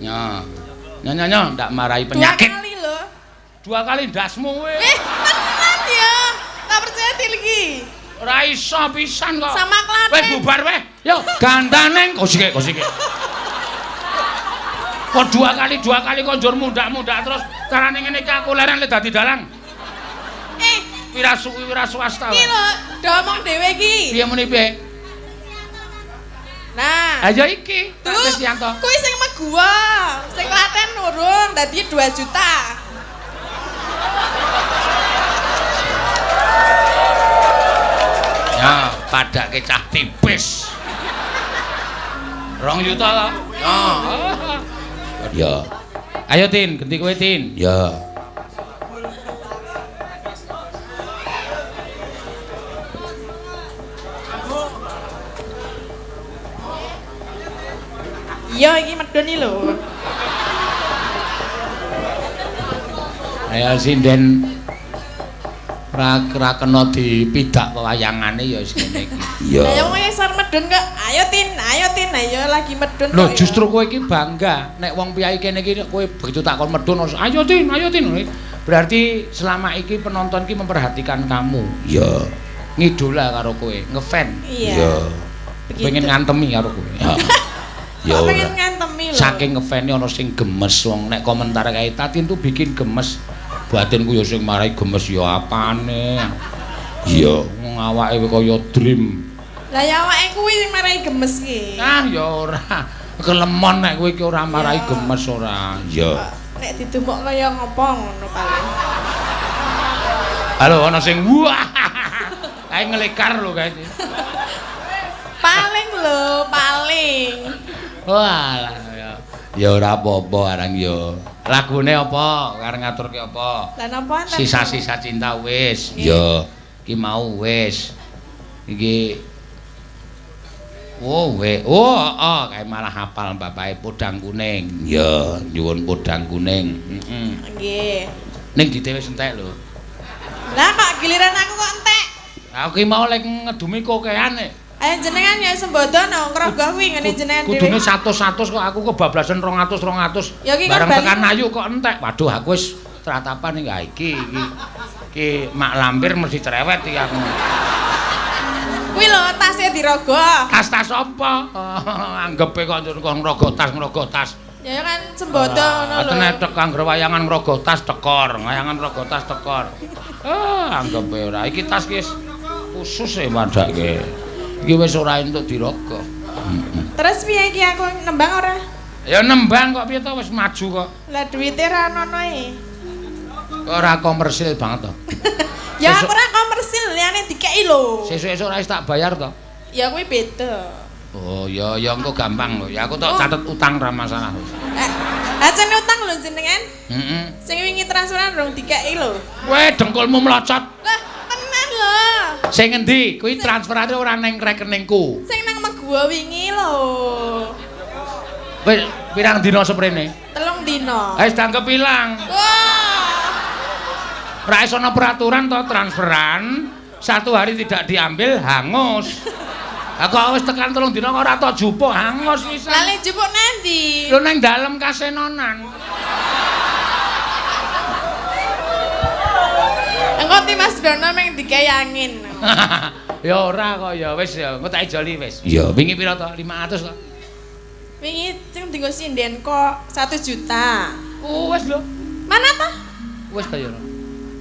Ya. Nyo nyo ndak marahi penyakit. 2 kali lho. 2 kali ndasmu kowe. Tenan ya. Tak percaya iki. Ora iso pisan kok. Sama Klaten. Wis bubar weh. Yo gantaneng kosike kosike. Kok 2 kali kok njur mundak-mundak terus carane ngene iki aku leren le dadi dalang. Wira swasta. Iki lho, do omong dhewe iki. Piye muni piye? Nah. Ayo iki, Pak Krisyanto. Kuwi sing meguwa, sing Klaten urung dadi 2 juta. Ya, padake cah tipis. 2 juta to? Ya. Ya. Ayo Tin, genti kowe Tin. Ya. Iya iki medun iki lho. Ayo sinden ra kena dipidak wewayangane ya wis ngene iki. Iya. Lah wong isar medun kok. Ayo Tin, ayo Tin, ayo lagi medun. Lho justru kowe iki bangga nek wong piyai kene iki kowe begitu takon medun ayo Tin, ayo Tin. Berarti selama iki penonton iki memperhatikan kamu. Iya. Ngidola karo kowe, ngefan. Iya. Pengen ngantemi karo kowe. Ya pengen ngantemi lho. Saking ngefane ana sing gemes wong nek komentar kae Tatin tuh bikin gemes. Batinku ya sing marai gemes ya apane. Iya, wong awake kaya dream. Lah ya awake kuwi sing marai gemes ki. Ah ya ora. Kelemon nek kowe iki ora marai gemes ora. Iya. Nek didumuk kaya ngopo ngono paling. Halo ana sing wah. Kae ngelekar lho kae. Paling lho, paling. Walah ya. Ya ora apa-apa arang ya. Lagune apa? Arep ngaturke apa? Lah napa enten? Sisa-sisa cinta wis. Ya. Iki mau wis. Iki oh, we. Oh, heeh, kae malah hafal bapake podang kuning. Ya, nyuwun podang kuning. Heeh. Nggih. Ning dite wis entek lho. Lah kok giliran aku kok entek? Aku ki mau lek ngedumi kokean e. Ayo jenengan ya sembodo no ngrogoh kuwi ngene jenengan dhewe. Kudune 100-100 kok aku kebablasan 200-200. Ya bareng tekan ayu kok entek. Waduh aku wis tratapan iki iki. Iki mak lampir mesti cerewet iki aku. Kuwi lho tase dirogoh. Tas-tas apa? Anggepe kok ngrogoh tas ngrogoh tas. Ya kan sembodo ngono lho. Tenan tek anggere wayangan ngrogoh tas tekor, wayangan ngrogoh tas tekor. Anggepe ora. Iki tas ki khusus e padake. Iki wis ora entuk dirogoh. Terus piye iki aku nembang ora? Ya nembang kok piye to wis maju kok. Lah duwite ra ono e. Kok ora komersil banget to. Ya aku ora komersil liyane dikeki lho. Sesuk-esuk ora wis tak bayar to. Ya kuwi beda. Oh ya ya engko gampang lho. Ya aku tok catet utang ra masalah. Acene utang lho jenengan. Heeh. Sing wingi transferan rong dikeki lho. Kowe dengkulmu mlocot. Lah tenan lho. Sing ngendi? Kuwi transferane ora neng rekeningku. Sing nang Meguwa wingi lho. Wis pirang dina seprene? 3 dina. Wis dianggep ilang. Wah. Ora iso ana peraturan to transferan 1 hari tidak diambil hangus. Lah kok wis tekan 3 dina kok ora tok jupuk hangus pisan. Lah le jupuk nanti? Lho nang dalem kasenonan. Engko ti Mas Dono meng dikei angin. Ya ora kok ya wis ya engko tak ijoli wis. Ya wingi pira to? 500 to. Wingi sing dienggo sinden kok 1 juta. Oh wis lho. Mana ta? Wis ta ya.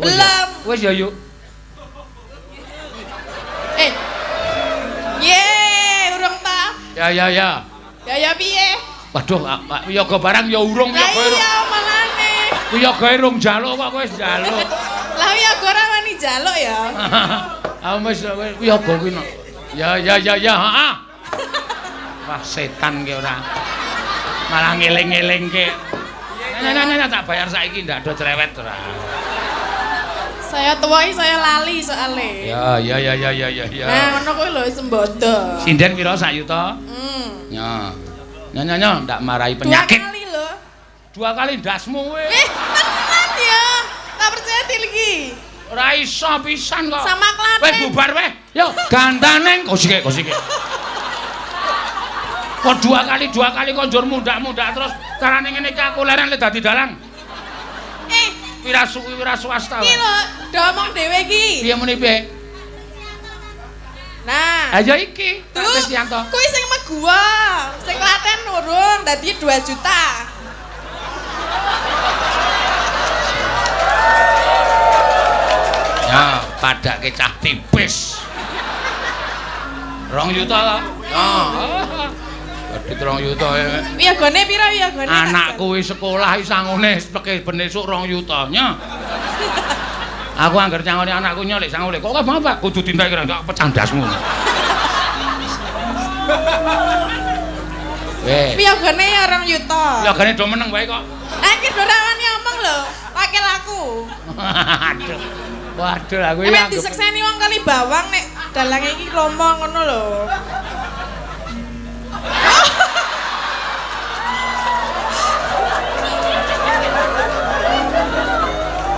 Belum. Wis ya yuk. Ye, urung ta? Ya ya ya. Ya ya piye? Waduh, wiyaga barang ya urung wiyaga. Lah iya malane. Wiyaga urung njaluk kok kowe wis njaluk. Lah wiyaga ora wani njaluk ya. Ah wis wiyaga kuwi no. Ya ya ya ya, heeh. Wah setan ki ora. Malah ngeling-ngelingke. Nyanyi tak bayar saiki ndak ada cerewet ora. Saya tua iki saya lali soalé. Ya ya ya ya ya ya ya. Nah, ngono kuwi lho sembodo. Sinden pira sak yuta? Ya. Nyanyi ndak marahi penyakit. 2 kali lho. 2 kali ndasmu kowe. Tenan ya. Tak percaya iki. Ora iso pisan kok. Sama Klaten. Wis bubar weh. Yo gantaneng kosike kosike. Kok 2 kali kok njur mundak-mundak terus Carane ngene iki aku leren le dadi dalang. Wira swasta. Iki lho, do omong dhewe iki. Piye muni piye? Nah. Ayo iki, Pak Krisyanto. Kuwi sing meguwa, sing Klaten nurung dadi 2 juta. Ya, padake cah tipis. 2 juta ta? Heeh. Dadi 2 juta. Wiyagane pira wiyagane? Anakku wis sekolah iki sangune peke ben esuk 2 juta nya. Aku angger nyangoni anakku nyolek sangune. Kok apa Pak? Kudu tindak kira gak pecah ndasmu. Weh. Wiyagane ya 2 juta. Wiyagane do meneng wae kok. Lah iki do rawani omong lho, wakil aku. Aduh. Waduh aku iki. Nek disekseni wong kali bawang nek dalange iki lomo ngono lho.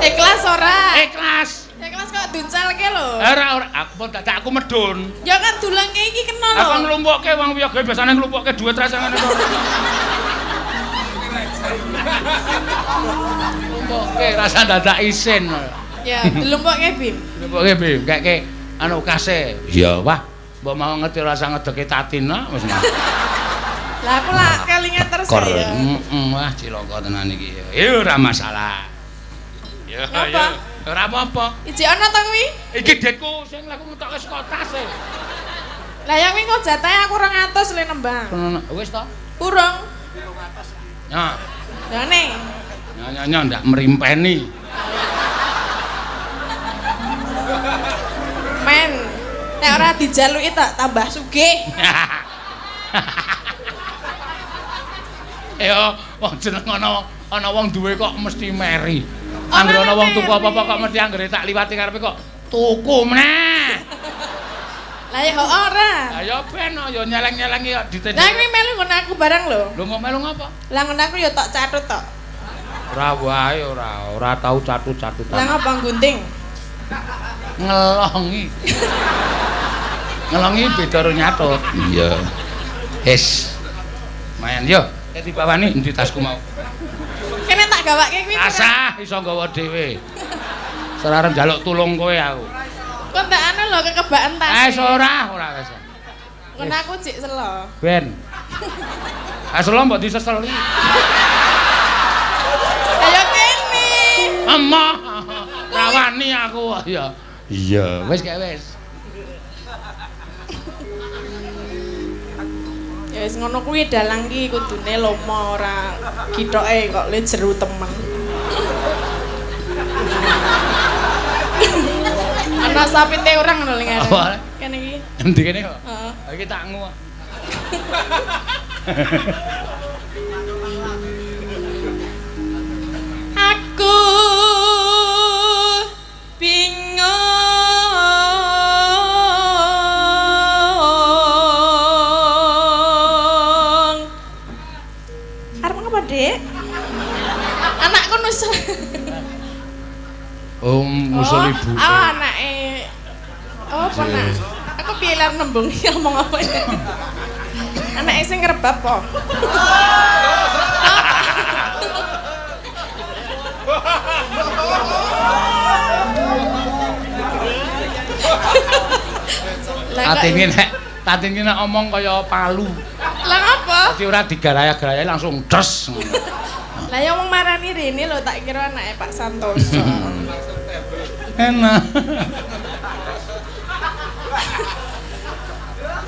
Ikhlas ora? Ikhlas. Ikhlas kok duncalke lho. Ora ora, aku dadak aku medun. Ya kan dulangke iki kena lho. Aku nglumpukke wong wiyaga biasane nglumpukke dhuwit rasa ngene kok. Nglumpukke rasa dadak isin. Ya, dilumpukke Bim. Dilumpukke Bim, keke anu kase. Iya, wah. Mbok mau ngerti rasa ngedeke Tatina wis. Lah aku lak kelingan terus ya. Heeh, wah cilaka tenan iki. Ya ora masalah. Ya ya. Ora apa-apa. Ijik ana ta kuwi? Iki dekku sing laku ngetokke saka tas e. Lah yang kuwi kok jatahe aku 200 le nembang. Wis to? Urung. Ya. Lah ne. Nya nya ndak mrimpeni. Men, nek ora dijaluki tak tambah sugih. Ya, wong jeneng ana wong duwe kok mesti meri. Anggere ana wong tuku apa-apa kok mesti anggere tak liwati karepe kok tuku meneh. Lah ya ora. Lah ya ben ya nyeleng-nyelengi kok ditendhe. Lah kuwi melu nggon aku barang lho. Lho kok melu ngapa? Lah nggon aku ya tok catut tok. Ora wae ora tau catut-catutan. Lah ngapa nggunting? Ngelongi. Ngelongi beda karo nyatut. Iya. Wis. Mayan yo, nek dibawani endi tasku mau. Kene tak gawake kuwi. Rasah iso nggawa dhewe. Ora arep njaluk tulung kowe aku. Kok ndak anu lho kekebaken tas. Wis ora, ora wis. Ngono aku jek selo. Ben. Ah selo mbok diseseli. Ayo kene. Emoh. Rawani aku ya. Iya, wis gak wis. Ya wis ngono kuwi dalang ki kudune lomo ora githoke kok le jeru temen. Ana sapite urang ngono lho ngene. Kene iki. Endi kene kok? Heeh. Iki tak ngu. Aku bingung. Arep ngapa, Dik? Anakku nusul. Oh, nusul ibu. Oh, anake. Oh, apa nak? Aku piye lar nembung ngomong apa ya? Anake sing ngrebab po. Tatine nek omong kaya palu. Lah ngapa? Dadi ora digaraya-garaya langsung des ngono. Lah ya wong marani rene lho tak kira anake Pak Santoso. Enak.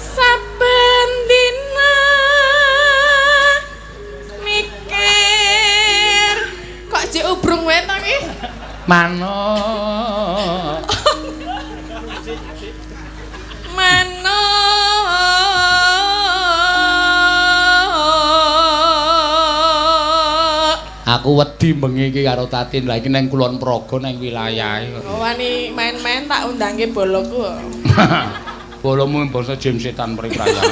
Saben dina mikir kok jek ubrung wae ta ki? Manuk. Manuk. Aku wedi bengi iki karo Tatin. Lah iki nang Kulon Progo nang wilayahe. Oh, wani main-main tak undangke boloku. Bolomu bangsa jim setan mriprayan.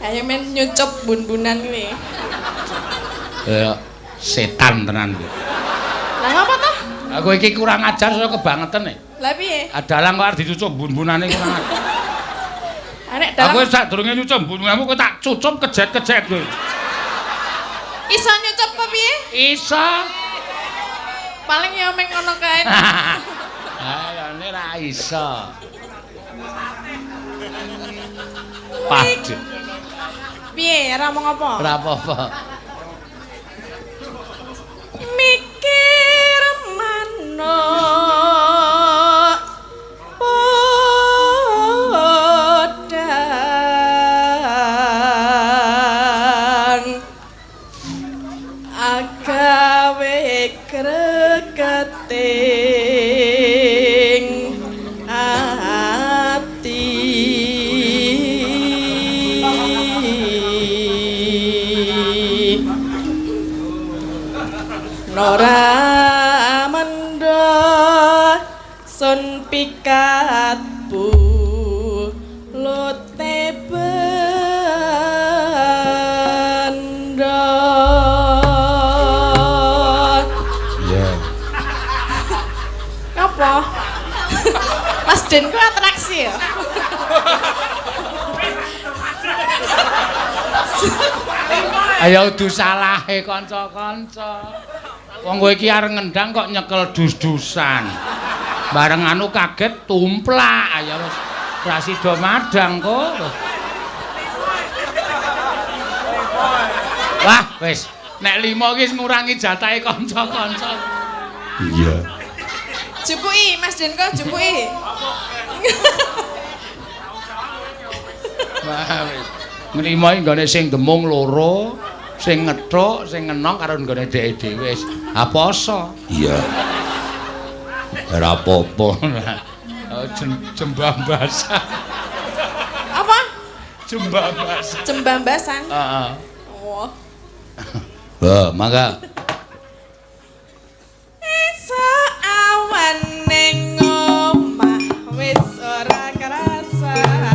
Ayo men nyucup bun-bunan kuwi. Ya setan tenan kuwi. Lah ngapa toh? Aku iki kurang ajar saya kebangetan e. Lah piye? Dalang kok arep dicucup bun-bunane kurang ajar. Arek dalang. Aku sadurunge nyucup bun-bunanmu kok tak cucup kejet-kejet kowe. Iso nyucup apa piye? Iso. Paling ya meng ngono kae. Ayo ora iso. Padhe. Piye ora omong apa? Ora apa-apa. Mikir manuk podang agawe kreketing ati. Nora mendha sun pikat bulute bendha. Iya. Apa? Mas Den ku atraksi ya? Ayo udu salahe kanca-kanca. Wong kowe iki arep ngendang kok nyekel dus-dusan. Bareng anu kaget tumplak. Ayo wis ora sida madang kok. Wah, wis. Nek 5 iki wis ngurangi jatahe kanca-kanca. Iya. Jupuki Mas Denko, jupuki. Wah, wis. Nglima iki nggone sing demung loro, sing ngethuk, sing ngenong karo nggone dheke dhewe wis. Ha poso. Iya. Ora apa-apa. Jembambasan. Apa? Jembambasan. Jembambasan. Heeh. Oh. Wah, mangga. Iso awan ning omah wis ora kerasa. Ora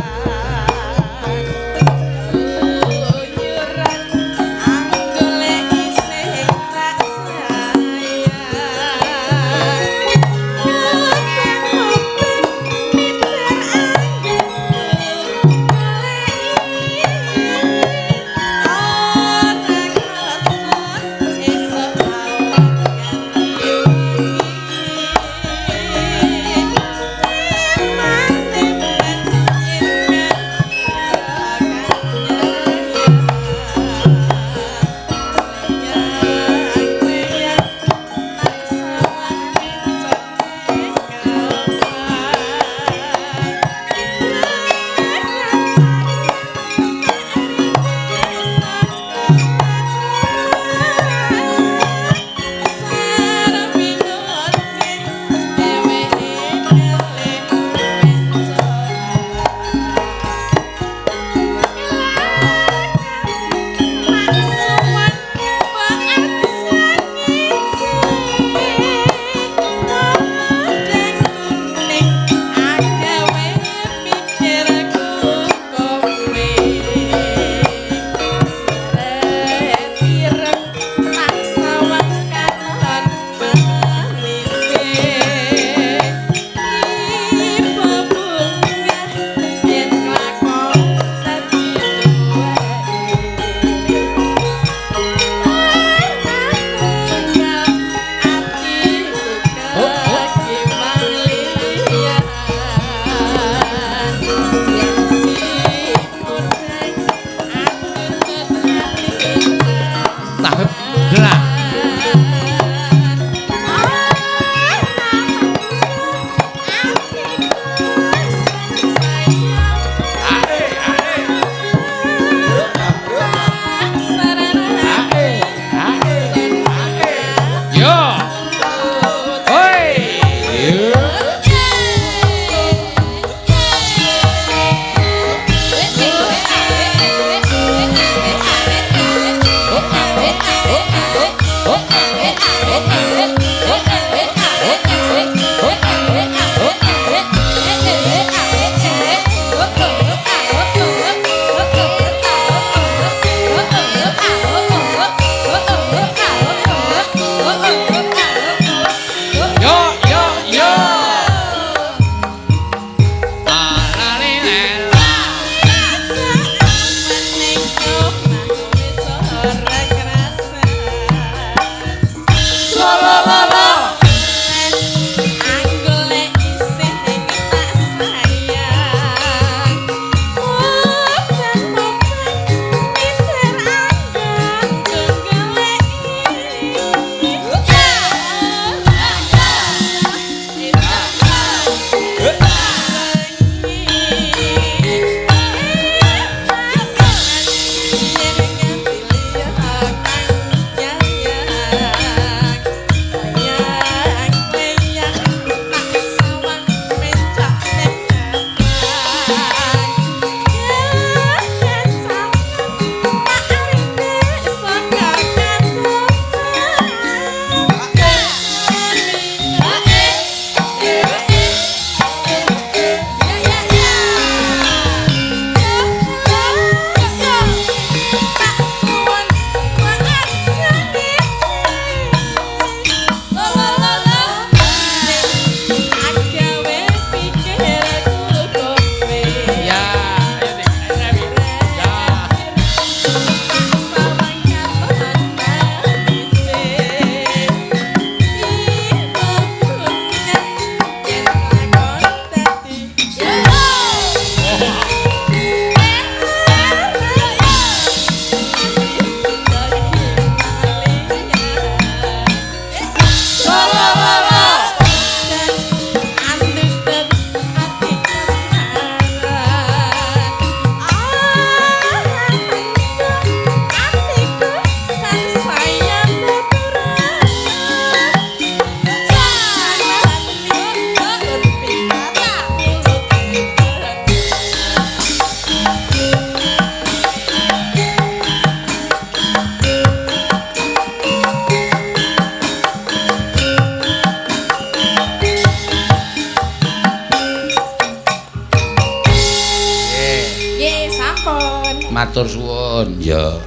Matur suwun. Iya.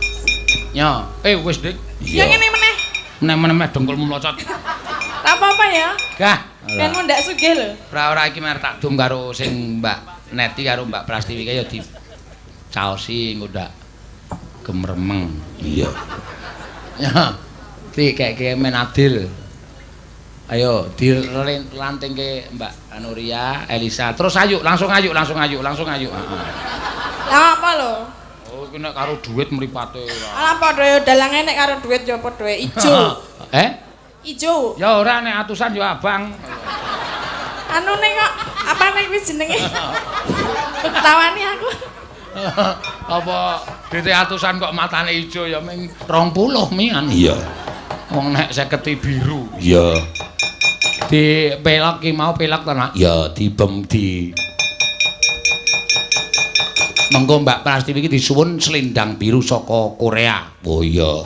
Nyo, wis Dik. Ya ngene meneh. Meneh-meneh dengkulmu mlocot. Tak apa-apa ya. Gah. Ben mundak sugih lho. Ora iki mer tak dum karo sing Mbak Neti karo Mbak Prastiwi kae ya di caosi engko ndak gemeremeng. Iya. Ya. Dikeke men adil. Ayo dilantingke Mbak Anuria, Elisa. Terus ayo, langsung ayo, langsung ayo, langsung ayo. Heeh. Lah apa lho? Oh, iki nek karo dhuwit mripate ora. Alah padha ya dalange nek karo dhuwit ya padha ijo. Eh? Ijo. Ya ora nek atusan ya abang. Anu ning kok apane kuwi jenenge? Tawani aku. Apa duwite atusan kok matane ijo ya ming 20 mian. Iya. Wong nek 50 biru. Iya. Di pelok ki mau pelok to, Nak? Ya dibem di Mengko Mbak Prastiwi iki disuwun selendang biru saka Korea. Oh iya.